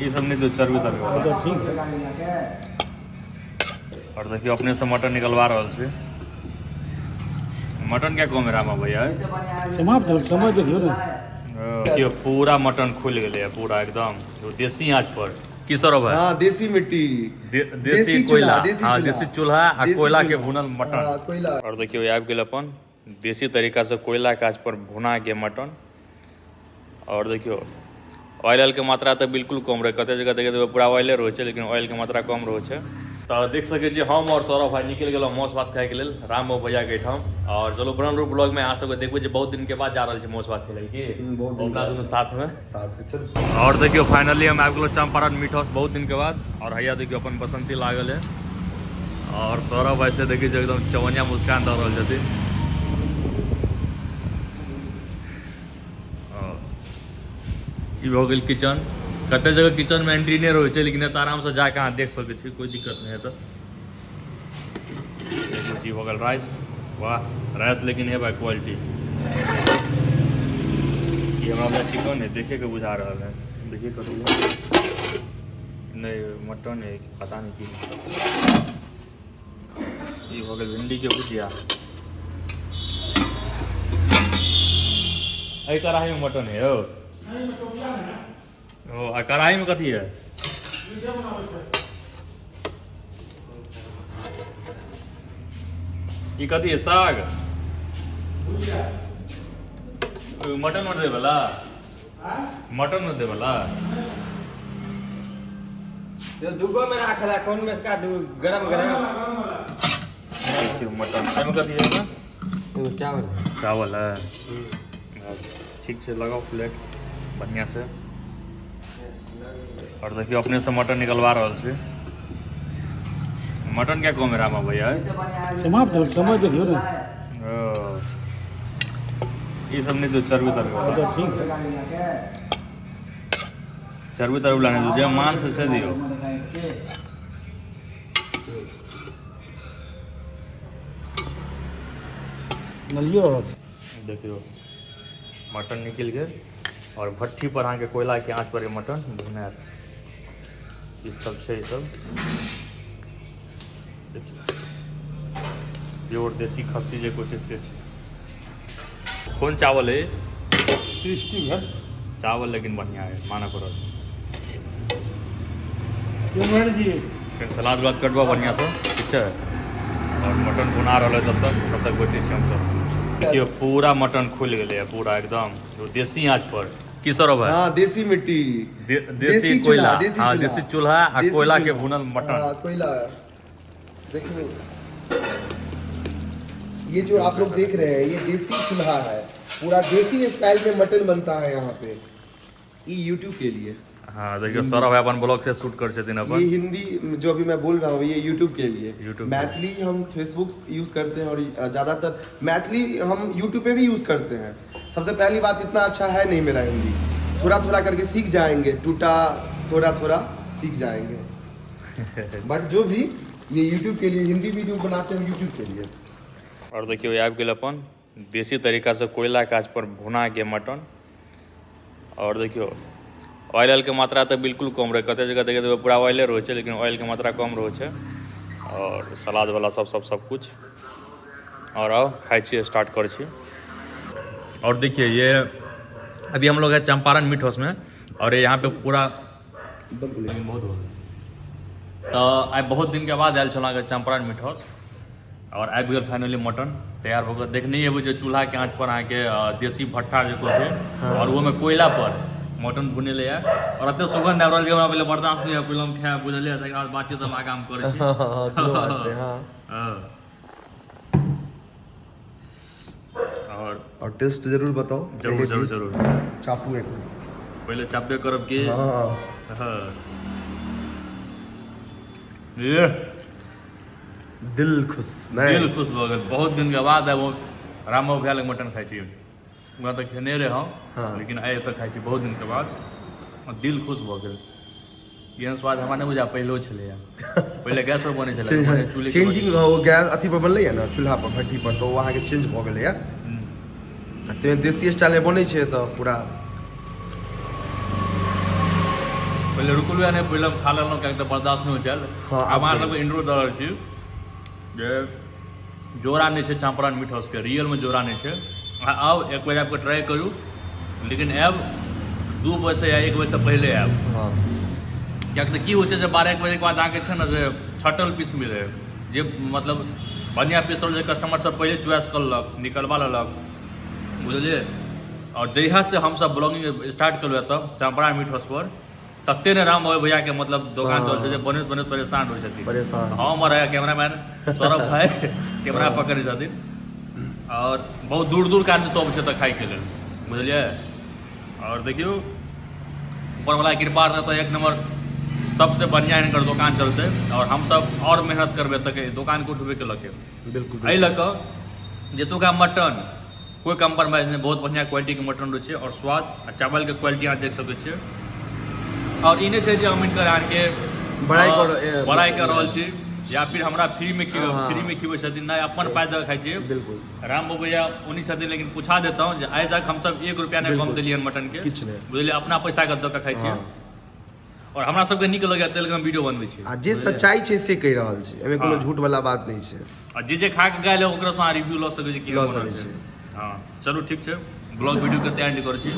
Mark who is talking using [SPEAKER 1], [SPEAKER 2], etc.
[SPEAKER 1] ई सब नहि दियौ, चर्बी तरबी वाला।
[SPEAKER 2] अच्छा ठीक है।
[SPEAKER 1] और देखियौ अपने से मटन निकलवा रहल छै। मटन क्या कम है रामा भैया?
[SPEAKER 2] समाप्त हो, समय देखियौ ने।
[SPEAKER 1] देखियौ पूरा मटन खुलि गेलै पूरा एकदम देसी आँच पर। की सौरभ भाई?
[SPEAKER 3] हाँ, देसी मिट्टी,
[SPEAKER 1] देसी कोयला।
[SPEAKER 3] देसी
[SPEAKER 1] हाँ,
[SPEAKER 3] चूल्हा।
[SPEAKER 1] देसी चूल्हा आ
[SPEAKER 3] देसी
[SPEAKER 1] कोयला के
[SPEAKER 3] चूल्हा।
[SPEAKER 1] भुनल मटन।
[SPEAKER 3] हाँ, कोयला।
[SPEAKER 1] और देखियौ आबि गेल अपन देसी तरीका से कोयला के आँच पर भुना के मटन। और देखियौ ऑयल के मात्रा तऽ बिल्कुल कम रहै, कते जगह देखैत हेबै पूरा ऑयले रहै छै, लेकिन ऑयल के मात्रा कम रहै छै। तऽ देख सकै छी हम और सौरभ भाई निकलि गेलहुँ मासु भात खाइके लेल राम बाबू भैया के एहिठाम। और चलू बनल रहू ब्लॉग में, अहाँ सबके देखबै जे बहुत दिन के बाद जा रहल छी मासु भात खाइ लेल की
[SPEAKER 3] बहुत दिन
[SPEAKER 1] अपना
[SPEAKER 3] बाद।
[SPEAKER 1] दुनू साथ में।
[SPEAKER 3] साथ में चलू।
[SPEAKER 1] और देखियौ फाइनली हम आबि गेलहुँ चंपारण मीट हाउस बहुत दिन के बाद। और हैया देखियौ अपन बसंती लागल है और सौरभ भाई से देखियौ एकदम चवनिया मुस्कान दऽ रहल छथिन। ई भऽ गेल किचन। कते जगह किचन में एंट्री नहि रहै छै, लेकिन एतऽ आरामसँ जाके अहाँ देख सकै छी, कोइ दिक्कत नहि हेतै। ई भऽ गेल राइस। वाह, राइस लेकिन है भाई क्वालिटी। ई हमरा बुझा चिकन है, देखे के बुझा रहल है। देखिए कतौ नहीं मटन है, पता नहीं की। ई भऽ गेल भिंडी के भुजिया। एहि कढ़ाई में मटन है। ओ आ कढ़ाई में कथी है? ई कथी है? साग मटन में देवला, मटन में देवला।
[SPEAKER 4] यो दूगो में राखल है, कौन में इसका दू गरम गरम।
[SPEAKER 1] देखियौ मटन एहिमे कथी है? एहिमे
[SPEAKER 4] एगो चावल है।
[SPEAKER 1] चावल है। अच्छा, ठीक छै, लगाओ प्लेट बढ़िया से। और देखियौ अपने से मटन निकलवा रहल छै। मटन क्या कम है रामा भैया?
[SPEAKER 2] समाप्त हो, समय देखियौ ने।
[SPEAKER 1] ओ, ई सब नहि दियौ, चर्बी तरबी वाला।
[SPEAKER 2] अच्छा ठीक है।
[SPEAKER 1] चर्बी तरबी वाला नहि दियौ, जे मांस से दियौ।
[SPEAKER 2] नलियो रहत।
[SPEAKER 1] देखियौ मटन निकलि गेल और भट्ठी पर अहाँके कोयला के आँच पर मटन भुनायत। ई सब छै, ई सब देखियौ प्योर देसी खस्सी जे कुछ से छै। कोन चावल है?
[SPEAKER 2] सृष्टि है
[SPEAKER 1] चावल, लेकिन बढ़िया है, मानऽ पड़त।
[SPEAKER 2] जी
[SPEAKER 1] सलाद उलाद कटबा बढ़िया से, ठीक छै। और मटन भुना रहल है तब तक, तब तक बैठे छी हमसब। देखियौ पूरा मटन खुलि गेलै है पूरा एकदम देसी आँच पर। की सौरभ भाई?
[SPEAKER 3] हाँ, देसी मिट्टी,
[SPEAKER 1] देसी कोयला।
[SPEAKER 3] देसी
[SPEAKER 1] हाँ,
[SPEAKER 3] चूल्हा।
[SPEAKER 1] देसी चूल्हा आ
[SPEAKER 3] देसी
[SPEAKER 1] कोयला के
[SPEAKER 3] चूल्हा।
[SPEAKER 1] भुनल मटन।
[SPEAKER 3] हाँ, कोयला। देखिए ये जो आप लोग देख रहे हैं ये देसी चूल्हा है, पूरा देसी स्टाइल में मटन बनता है यहाँ पे। ये यूट्यूब के लिए।
[SPEAKER 1] हाँ देखियो सौरभ भाई अपन ब्लॉग से शूट कर छथिन अपन।
[SPEAKER 3] ये हिंदी जो अभी मैं बोल रहा हूँ ये यूट्यूब के लिए।
[SPEAKER 1] YouTube।
[SPEAKER 3] Maithili हम फेसबुक यूज करते हैं और ज़्यादातर मैथिली हम यूट्यूब पे भी यूज करते हैं। सबसे पहली बात इतना अच्छा है नहीं मेरा हिंदी, थोड़ा थोड़ा करके सीख जाएंगे, टूटा थोड़ा थोड़ा सीख जाएंगे। बट जो भी ये यूट्यूब के लिए हिंदी वीडियो बनाते हैं हम यूट्यूब के लिए।
[SPEAKER 1] और देखियो आबि गेल अपन देसी तरीका से कोयला के आँच पर भुना के मटन। और देखियो ऑयल के मात्रा तऽ बिल्कुल कम रहै, कते जगह देखैत हेबै पूरा ऑयले रहै छै, लेकिन ऑयल के मात्रा कम रहै छै। और सलाद वाला सब सब सब कुछ। और आओ खाइ छी, स्टार्ट करै छी। और देखिए ये अभी हम लोग है चंपारण मीट हाउस में और यहाँ पे पूरा बहुत हो तऽ आइ बहुत दिन के बाद आयल छलहुँ अहाँके चंपारण मीट हाउस और आबि गेल फाइनली मटन तैयार भऽ गेल। देखने हेबै जे चूल्हा के आँच पर अहाँके देसी भट्ठा जे कहै छै और ओहिमे कोयला पर मटन भुनेलै यऽ और एते सुगंध आबि रहल छै हमरा पहिले बर्दाश्त नहि होइए, पहिले हम खायब बुझलियै, तकर बाद बातचीत हम आगाँ करै छी। हाँ।
[SPEAKER 3] और टेस्ट जरूर बताओ।
[SPEAKER 1] जरूर जरूर जरूर।
[SPEAKER 3] चापू एक
[SPEAKER 1] पहले चापे करब की।
[SPEAKER 3] हाँ।
[SPEAKER 1] हाँ। ये
[SPEAKER 3] दिल खुश नहीं।
[SPEAKER 1] दिल खुश भऽ गेल। बहुत दिन के बाद आब राम बाबू भैया लग मटन खाइ छी। ओकरा तऽ खेने रहे हम,
[SPEAKER 3] हाँ।
[SPEAKER 1] लेकिन आइ एतऽ खाइ छी बहुत दिन के बाद और दिल खुश भऽ गेल। एहन स्वाद हमरा नहि बुझा पहिलो छलैया। पहिले गैस पर बनै छलै, मने चूल्हे के
[SPEAKER 3] चेंजिंग हो गैस अथी पर बनलैया ने, चूल्हा पर भट्ठी पर, तऽ ओ अहाँके चेंज भऽ गेलैया। ताहिमे देसी स्टाइलमे बनै छै तऽ पूरा
[SPEAKER 1] पहिले पहिले रुकलहुँ नहि, पहिले हम खा लेलहुँ, किएक तऽ बर्दाश्त नहि होइ छल।
[SPEAKER 3] हँ,
[SPEAKER 1] आब अहाँ सबके इंट्रो दऽ रहल छी जे जोड़ा नहि छै चंपारण मीट हाउसके, रियलमे जोड़ा नहि छै। अहाँ आउ एक बेर आबिके ट्राई करू, लेकिन आयब 2 बजे या 1 बजेसँ पहिले आयब।
[SPEAKER 3] हँ।
[SPEAKER 1] किएक तऽ की होइ छै जे 12-1 बजेके बाद अहाँके छै ने जे छटल पीस मिलै है, जे मतलब बढ़िआँ पीस रहल छै कस्टमर सब पहिले चॉइस कऽ लेलक, निकलवा लेलक, बुझलियै। आओर जहियासँ हमसब ब्लॉगिंग स्टार्ट केलहुँ एतऽ चंपारण मीट हाउस पर, तते ने राम बाबू भैयाके मतलब दोकान चल छै जे बनैत बनैत परेशान होइ छथिन।
[SPEAKER 3] परेशान।
[SPEAKER 1] हम आओर कैमरामैन सौरभ भाई कैमरा पकड़ने छथिन, आओर बहुत दूर दूरके आदमी सब छै तऽ खाइके लेल, बुझलियै। आओर देखियौ ऊपरवला कृपा रहतै तऽ एक नंबर सबसे बढ़िआँ हिनकर दोकान चलतै, आओर हमसब आओर मेहनत करबै तऽ दोकानके उठबैके लऽ के।
[SPEAKER 3] बिल्कुल।
[SPEAKER 1] एहि लऽ कऽ जेतुका मटन कोइ कम्प्रोमाइज नहि, बहुत बढ़िआँ क्वालिटीके मटन रहै छै, आओर स्वाद आ चावलके क्वालिटी अहाँ देख सकै छियै। आओर ई नहि छै जे हम हिनकर अहाँके
[SPEAKER 3] बड़ाइ कर-
[SPEAKER 1] बड़ाइ कऽ रहल छी या फिर हमरा फ्रीमे
[SPEAKER 3] हँ।
[SPEAKER 1] फ्रीमे खिबै छथिन, नहि, अपन पाइ दऽ कऽ खाइ छियै।
[SPEAKER 3] बिल्कुल।
[SPEAKER 1] राम बाबू भैया ओनी छथिन, लेकिन पूछा देतहुँ जे आइ तक हमसब 1 रुपया नहि कम
[SPEAKER 3] बिल्कुल।
[SPEAKER 1] देलियै हन मटनके,
[SPEAKER 3] किछु नहि।
[SPEAKER 1] बुझलियै, अपना पैसाके दऽ कऽ खाइ छियै।
[SPEAKER 3] हँ।
[SPEAKER 1] आओर हमरा सबके नीक लगैए तेल हम वीडियो बनबै छी।
[SPEAKER 3] आ जे सच्चाइ छै से कहि रहल छी, एहिमे कोनो
[SPEAKER 1] हँ।
[SPEAKER 3] झूठ वाला बात नहि छै।
[SPEAKER 1] आ जे जे खा के गेल ओकरासँ अहाँ रिव्यू लऽ सकै छी,
[SPEAKER 3] लऽ
[SPEAKER 1] केहन बनल
[SPEAKER 3] सकै
[SPEAKER 1] छै।
[SPEAKER 3] छी।
[SPEAKER 1] हँ चलू ठीक छै, ब्लॉग वीडियो के एंड करै छी।